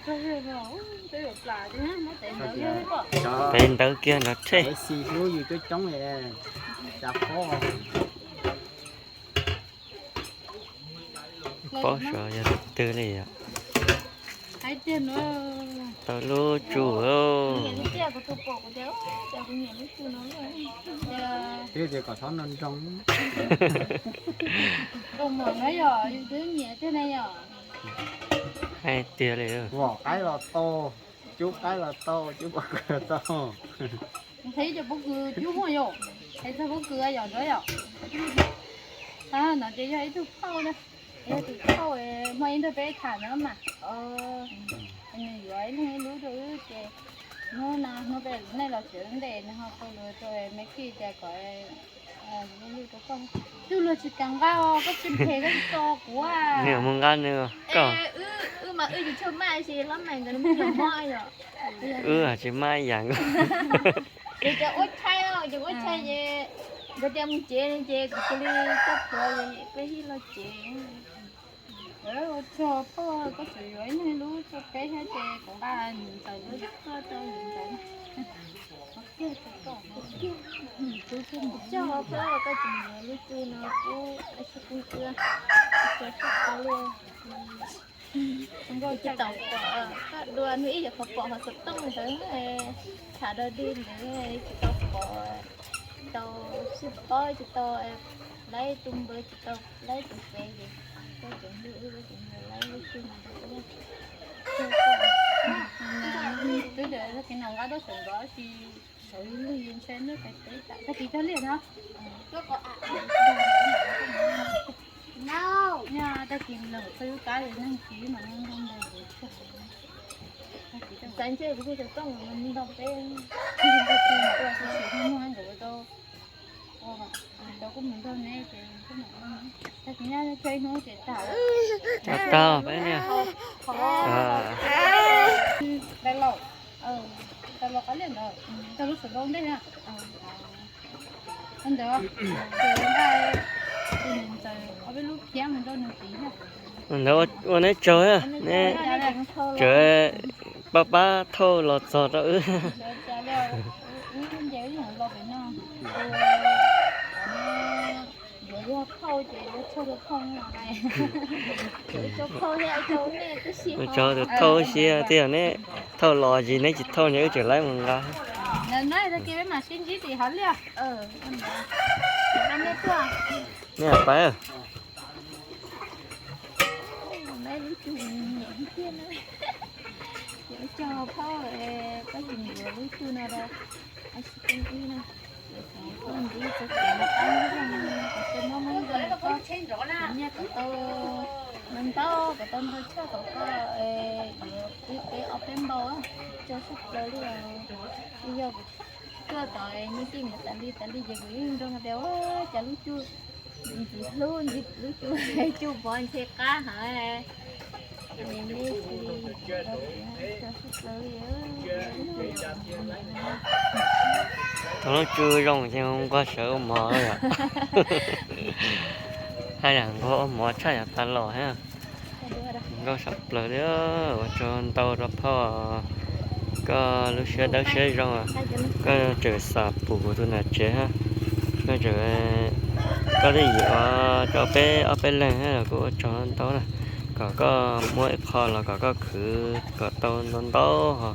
Peb ntawd kiag nrov rhe. Xis hlub yus coob coob li, cas pob. Pob sav yog tus twg li yom? Tau lub tsu. Twb tias kom txhob nroo nroo. Hais tiag li. Vom qaib los tau, cub qaib los tau, cub pob kws los tau. Qhib cov pob kws cub huaj yom, qhib txog pob kws yom nrov yom. No ces yog ib tug phauj na, yog tus phauj muaj ib nrog peb tham no mas, nws yuav ib leeg ib lub rau wb ces hnub no hnub peb nej los tsev ntej nws ho tau lus rau me khij tias kom lub rau koj. Tus luag tsis kam nqa os, koj tsis phem koj tsis tso kuv. Nws mus nqa nws koj. Wb mas wb tsis tshua maj sis hlob mais nkawd nws mus yog mob yom. Wb tsis maj ib yam nkaus. Ces cov ua tshai, cov ua tshai ces nkawd tias mus tsev no ces kuv cia li coj pluav peb hib los tsev. Ua tsaug phauj, koj tseem yuav ib lub rau peb thiab ces kuv nqa niam ntxawm lub rau koj rau niam ntxawm. Tsaug phauj, koj tseem yuav lub tsu no pub ib tug phooj ywg, tsaug tshaj plaws li. Tsis tau pom, koj dua hnub ib yam qhov pom hauv xov tooj ntawd, tham dog dig ntawd tsis tau pom, tsis tau sib paub, tsis tau laib tus npawb, tsis tau laib tus fev ces koj tseem hlub wb, koj tseem yuav laib lub tsu no rau wb. Twb tias tag kis no nqa tuaj xeem nrov tsis sawv lug ntshai nyob pem teb tas tag kis cog liaj no. Tag kis los txog lub kab neeg txiv mas no ntog ntog. Tag kis tag ntsej kuv kuj xov tooj ntog peb. Tsis muaj nkawd tau, tau kuj mus nrog neb ces tag kis nyob tshuav ib hnub ces tag. Tag peb niag. Tag los, tag los qab liaj ntawd, tag lub sawv ntau ntej na. Ntawd, ntawd ob peb lub phiab mus rau nws txiv na. Ntawd ua neb tsaug, neb tseem pab pab thauj los txog rau wb. Wb nce wb yeej los pem no. Yuav yog phauj ces yuav tsaug tus phauj thiab, tsaug tus phauj siab tiag, neb thauj los tsis, neb tsis thauj neb wb tseem laib mus nqa. Tag kis peb mam sib ntsib tim hauv liaj. Neb pab. Tsaug phauj, koj tseem yuav lub tsu no rau ib no. Koj ntxiv txoj kev no qab nyob zoo, koj muab muab zoo, koj nyiaj kom tau ntau ntau, kom tau ntau tshaj kom koj yuav pib peb ob peb npau, tsaug tshaj plaws li os. Yog kuv tuaj tom neb tij mus tas li tas li ces kuv yeej nrog tias ua cas lub tsu ntxim hlub, lub tsu, tsu pov ntshe qab heev. Thaum lub tsu zoo ces nquag sawv ua mov yom. Haj yam nquag ua mov tshaj yam tas los thiab. Nkauj sab plaws li. Ua tsaug ntau rau phauj, koj lub siab dawb siab zoo, koj tseem xam pum kuv tus nam tsev thiab. Koj tseem, koj twb yuav rau peb ob peb leeg thiab los kuj ua tsaug ntau na. Kom koj muab ib qho los kom koj khwv kom tau ntau ntau ho.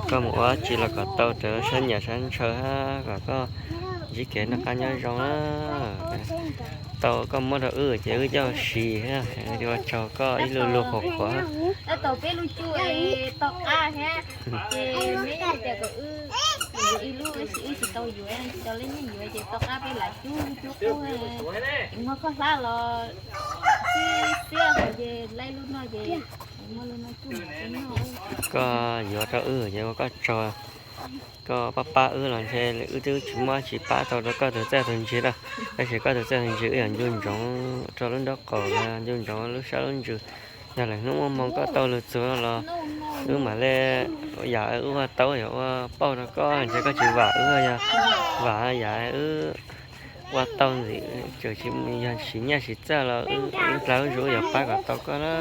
Koj mus ua dab tsi los kom tau raws sab nyiam sab ntshaw thiab kom koj ntsib kev noj qab nyob zoo na. Tau koj muab rau wb ces wb coj siv thiab. Ua tsaug koj ib lo lus qhuas qhuas. Tab tom peb lub tsu tau qab thiab, ces neb tias kom wb yuav ib lub, tab sis wb tsis tau yuav, tsis tau lub nyiaj yuav ces tau qab peb lam cub cub qub. Muaj khaub hlab los tib xiab hos ces laib lub no ces muaj lub no cub no. Koj yuav rau wb ces ua koj tsaug. Koj pab pab wb los ntshe wb twb tsis muaj tsis pab tau rau koj tus txaj tus ntsis lawm, tab sis koj tus txaj tus ntsis wb yog nco ntsoov rau lub nraub qaum, nco ntsoov lub sab lub ntsws. Yog lwm hnub muaj hmoo koj tau lug txug los wb mam li, yam wb ua tau yog ua pauj rau koj, ntshe koj tsis vam wb, yog vam yam wb ua tau ntxim, tseem yog siv nyiaj siv txaj los wb dlaag wb zug wb yuav pab kom tau koj na.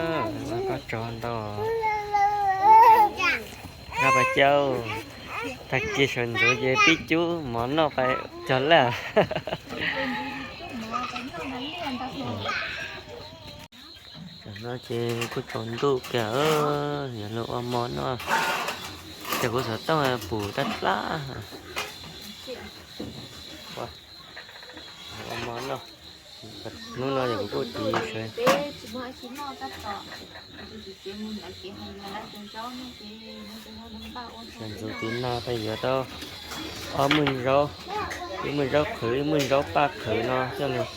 Ua koj tsaug ntau. Nqa pais caug, tag kis sawv ntxuv ces pib cub mov noj pais cog laj. Tam no ces kuj tsaus ntuj kiag, yog luag ua mov noj, ces kuv xov tooj pum tab plab. Ua mov noj, hnub no yog kuv kuj tiv sawv ntxuv tiv nag peb yuav tau ob mwj zaub, ib mwj zaub qhwv ib mwj zaub paj qhwv no coj los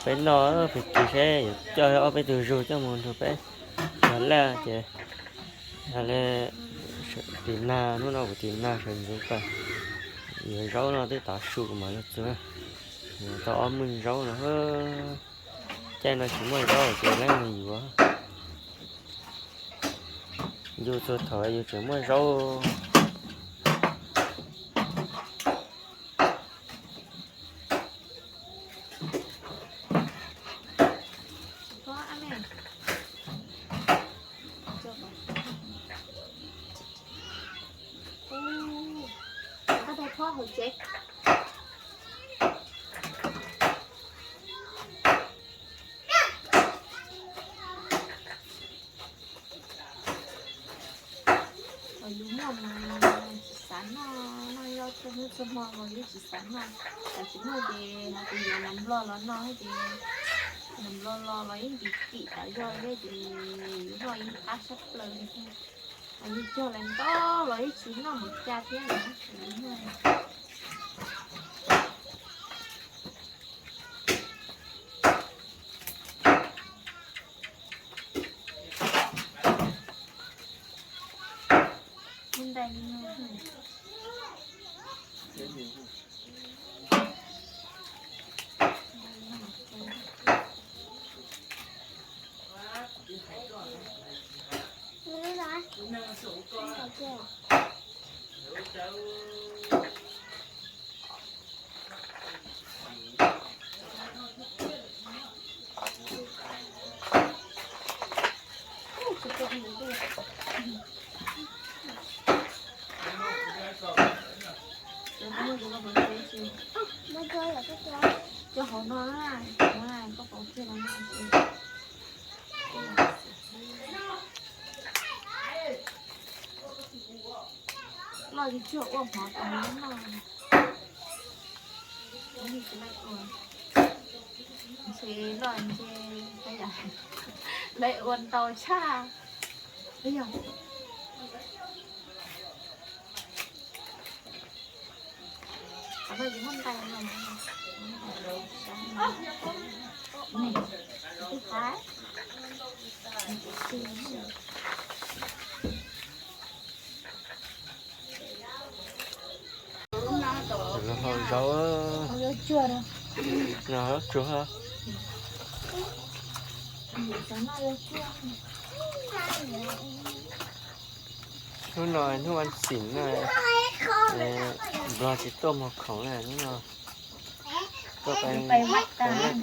peb noj, peb tiv seb yuav coj ob peb tug zug coj mus nrog peb cog laj ces tiv nag, hnub no kuv tiv nag sawv ntxuv paj yuav zaub no twb tav su mas luag txug, yuav tau ob mwj zaub no. Caij no tsis muaj zaub ces lawv mus yuav, yus txhua thaum yus tseem muaj zaub. Yus muaj mas tsis xav noj, noj zaub txhua hnub txhua hmo los yus tsis xav noj. Tam sim no ces no kuv yuav nas nplog los noj ces nas nplog los los yeej ntim tim tas zog thiab ces yus noj yeej qab sab plaws li thiab. Yus cog lawm ntau los yeej tsis noj mus cas thiab. Cov hauv no, koj pauv kiag los no. Loj tsis tsuag ua hmov tas noj. Ntshe loj ntshe lawv ua ntau tshaj. Los hau zaub, no zaub tsuag. Hnub no hnub vas xim no, Nplog tsis tuaj muag khoom na hnub no. Tuaj pais, pais nqaij.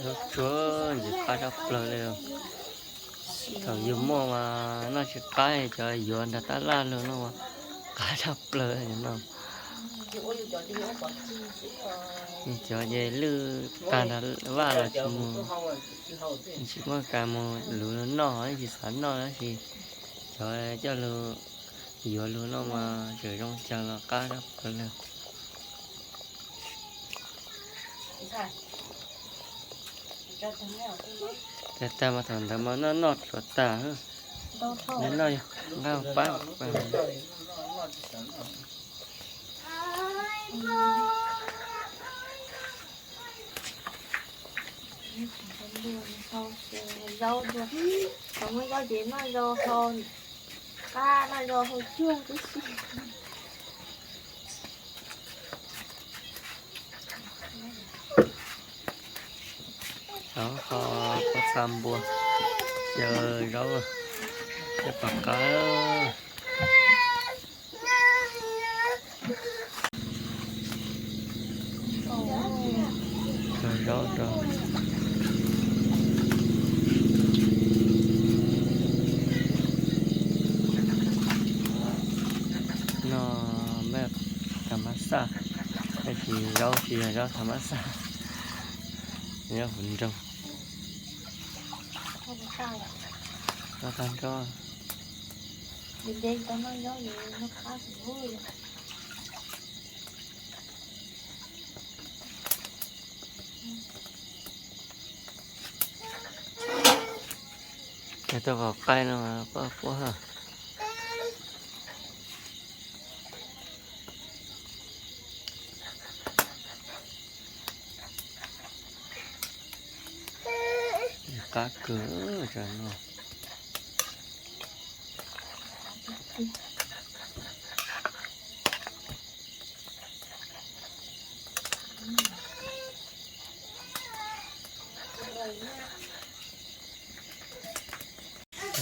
Zaub tsuag ntxim qab tshaj plaws li. Thaum yus muaj mas noj tsis qab, cov yuav nrog tab laj luag noj mas qab tshaj plaws no. Cov ces lwj tag nrho vaj los tsis mus, tsis muaj kas mus luv luag noj, tsis xav noj tab sis cov coj luag yuav luag noj mas tseem zoo cog los qab tshaj plaws li. Tag tag mas thaum ntawd mas noj noj tsuav tas. Noj yog nqaj pab. Zaub dua, thaum muaj zaub ces noj zaub hau qab, noj zaub hau cuag tib si. Zaub ho pob txha npua, xyaw zaub, xyaw pom qab. Xaj, tsis zaub tsis yog zaub tha mab xaj, zaub hauv nroog. Zaub tag nrho. Yog tau qos qaij no mas quaj quaj. Qab kawg no.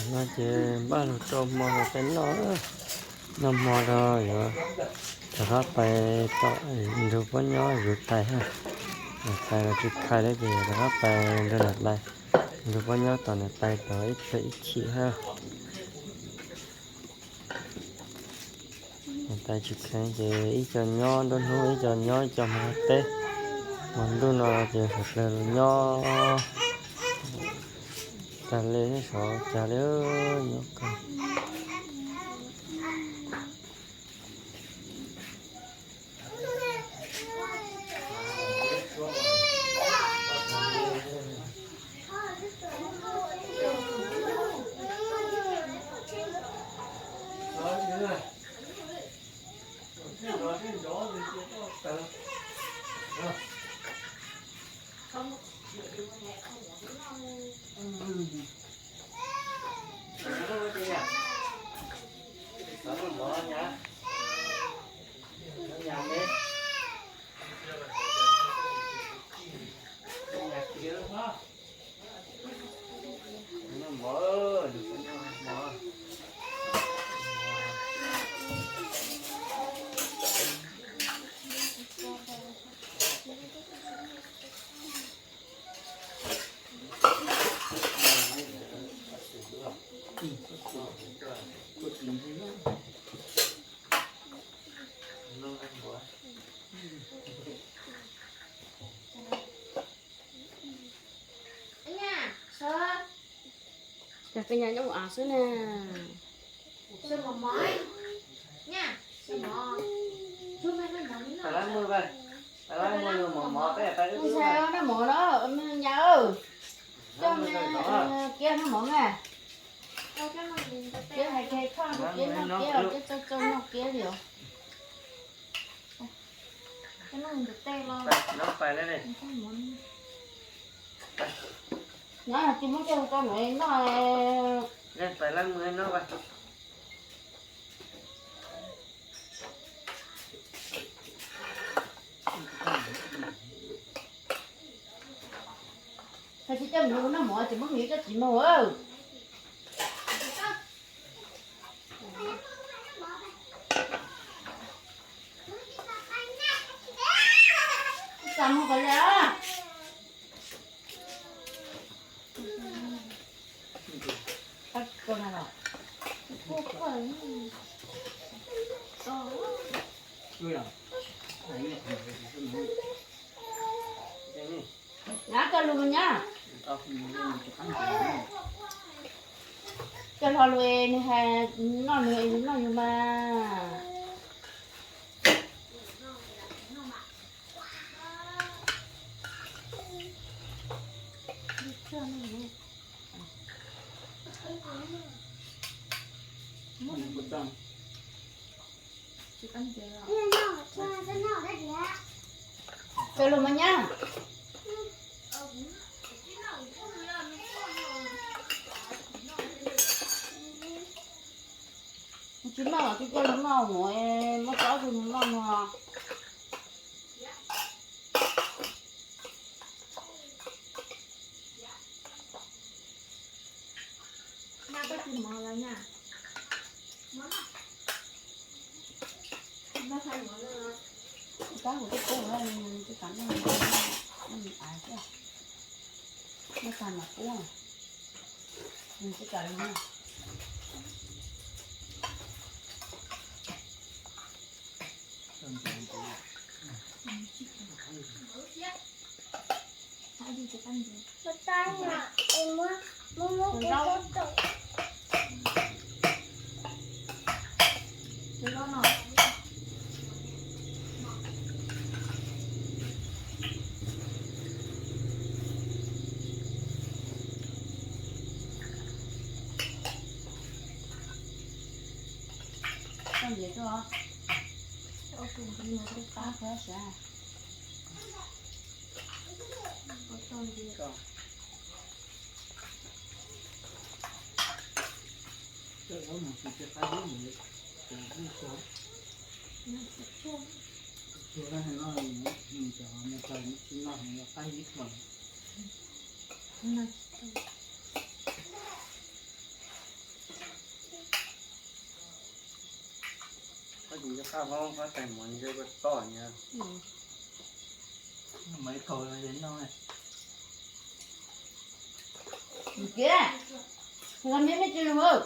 No ces npaj lug rau hmo los peb noj, noj hmo rau yuav rov qab pais tom nrug pob nyob zuv tais hab. Niam tais los tsis khai lawm ces rov qab pais nrug niam tais, nrug pob nyob tom niam tais tod ib pliag ib chim hab. Niam tais tsis kheev ces ib co nyob nruab hnub, ib co nyob ib co hmo teb. Hmo ntuj no ces sawv dlawg nyob tag li, sov tag li, nyob kawg. Cov kws nyam nyob ua av xwb na. Noj mov no, nyam, coj kiab noj mov na. Kiab hais kiag, kiab noj kiab, kiab txawj txawj noj kiab li os. Nyob tsis muab coj rau nuav noj. Koj tsis coj mus noj mov ces muab mus coj txiv mus. Txav mus kom liam. Nab coj lug mas nyab. Coj hlo lug es nwg has noj nwg es yug noj yug mas. Coj lug mas nyab. Tsis noj los tsis coj lug noj, muab tsob tug noj no. Tab huv tib pub, tsis kam noj, noj me av xwb, noj tag mam pub, tsis kam li noj. Qab tis qab hoob qab tais mov ntsej koj toj nyab. Maiv kaus los yog noj. Kiag, los me me tsis lus.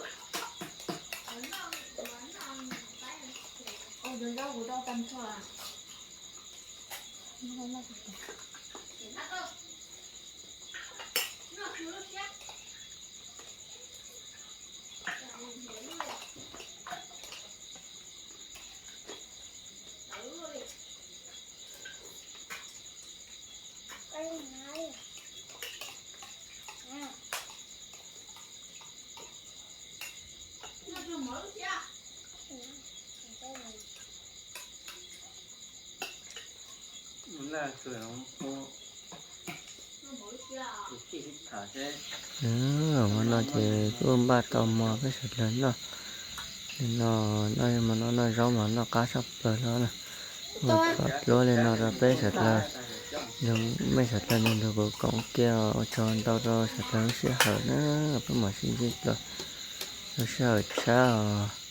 Ua zaub kuv rau tag nrho. Hmo no ces kuj npaj tau mov peb sawv daws noj. Li no, noj hmo no noj zaub mas noj qab tshaj plaws li na. Ua txhua duab li no rau peb sawv daws, mej sawv daws nrog kuv koom kiag ua tsaug ntau rau sawv daws lub sij hawm na, peb mam sib ntsib dua lub sij hawm tshiab os.